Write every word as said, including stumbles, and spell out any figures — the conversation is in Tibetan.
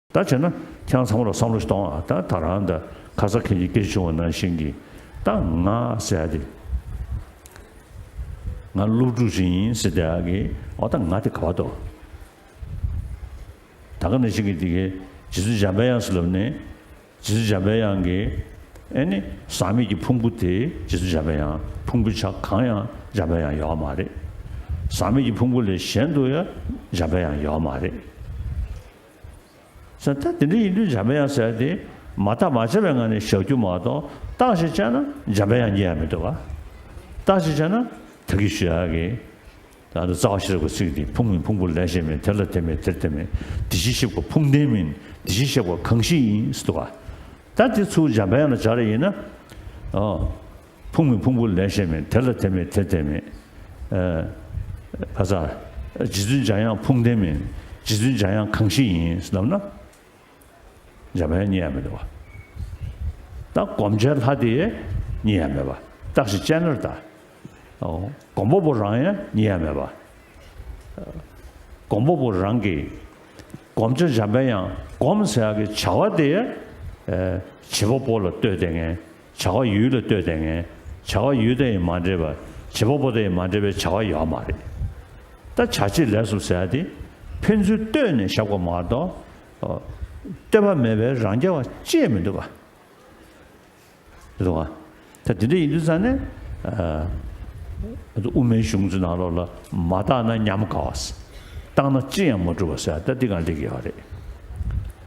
ད་བྱས་ན་ཁྱེད་རང་ཚང་མ་ལ་བསམ་བློ་ཞིག་གཏོང་ཨ། ད་ད་རང་ད་ཁ་ས་ཁྱེད་ཀྱི་སྐད་ཆ་བྱུང་བ་ནང་བཞིན་གྱི་ད་ང་ཟེར་ཡ་དེ། ང་སློབ་ཕྲུག་ཅིག་ཡིན་ཟེར་བསྡད་ཡག་གི་འོ་ད་ང་དེ་ག་བ་འདུག་ད་ག་ནང་བཞིན་གྱི་དེ་གའི་རྗེ་བཙུན་འཇམ་པའི་དབྱངས་ཟེར་ལབ་ནས་རྗེ་བཙུན་འཇམ་པའི་དབྱངས་ཀྱི་ཨེ་ནི་ཟག་མེད་ཀྱི་ཕུང་པོ་དེ་རྗེ་བཙུན་འཇམ་པའི་དབྱངས་ཕུང་པོ་ཆ་གང་ཡང་འཇམ་པའི་དབྱངས་ཡོད་མ་རེད། ཟག་མེད་ཀྱི་ཕུང་པོ་ལས་གཞན་དུ་ཡང་འཇམ་པའི་དབྱངས་ཡོད་མ་རེད། ས་ད་དེ་འདྲ་ཡིན་དུས་འཇམ་པའི་དབྱངས་ཟེར་ཏེ་མ་བརྟགས་མ་དཔྱད་པའི་ངང་ནས་བཞག་རྒྱུ་མ་གཏོགས་བརྟགས་ཤིང་དཔྱད་ན་འཇམ་པའི་དབྱངས་རྙེད་ཡ་མི་འདུག་ག་བརྟགས་ཤིང་དཔྱད་ན་ད་གིན་ཞུ་ཡག་གི་ད་ལྟ་རྩ་བ་ཤེས་རབ་ཀྱི་ཚིག་འདི་ཕུང་མིན་ཕུང་པོ་ལས་གཞན་མིན། དེ་ལ་དེ་མེད་དེར་དེ་མེད། དེ་བཞིན་གཤེགས་པ་ཕུང་ལྡན་མིན། དེ་བཞིན་གཤེགས་པ་གང་ཞིག་ཡིན་ཟེར་འདུག་ག་ད་དེ་ཚུར་འཇམ་པའི་དབྱངས་ལ་སྦྱར་ཡིན་ན་ཨོ། ཕུང་མིན་ཕུང་པོ་ལས་གཞན་མིན། དེ་ལ་དེ་མེད་དེར་དེ་མེད། ཨ་ཁ་ས། རྗེ་བཙུན་འཇམ་དབྱངས་ཕུང་ལྡན་མིན། རྗེ་བཙུན་འཇམ་དབྱངས་གང་ཞིག་ཡིན་ལབ་ན། འཇམ་དབྱངས་རྙེད་ཡ་མི་འདུག་བ། ད་བསྒོམ་བྱའི་ལྷ་དེ་རྙེད་ཡ་མེད་པ། བརྟགས་ཤིང་དཔྱད་ན་ད། ཨོ། སྒོམ་པ་པོ་རང་ཡང་རྙེད་ཡ་མེད་པ། སྒོམ་པ་པོ་རང་གིས་བསྒོམ་བྱ་འཇམ་པའི་དབྱངས་སྒོམ་ཟེར་ཡག་གི་བྱ་བ་དེ་ཨེ་བྱེད་པ་པོ་ལ་ལྟོས་ཏེ་ངན། བྱ་བ་ཡུལ་ལ་ལྟོས་ཏེ་ངན། བྱ་བ་ཡུལ་དེ་ཡིས་མ་འདྲེས་པ། བྱེད་པ་པོ་དེ་ཡིས་མ་འདྲེས་པའི་བྱ་བ་ཡོད་མ་རེད། ད་བྱ་བྱེད་ལས་གསུམ་ཟེར་ཡག་དེ་ཕན་ཚུན་ལྟོས་ནས་བཞག་པ་མ་གཏོགས་ཨོ། ལྟོས་པ་མེད་པའི་རང་རྐྱ་བ་ཅི་ཡང་མི་འདུག་ག་རེད་བ། ད་དེ་འདྲ་ཡིན་དུས་ཙང་ནས་ཨ་དབུ་མའི་གཞུང་ཚོའི་ནང་ལོགས་ལ་མ་བརྟགས་ན་ཉམས་དགའ་བ། བརྟགས་ན་ཅི་ཡང་མ་གྲུབ་པ་ཟེར་ད་འདི་གང་འགྲིག་ཡོད་རེད།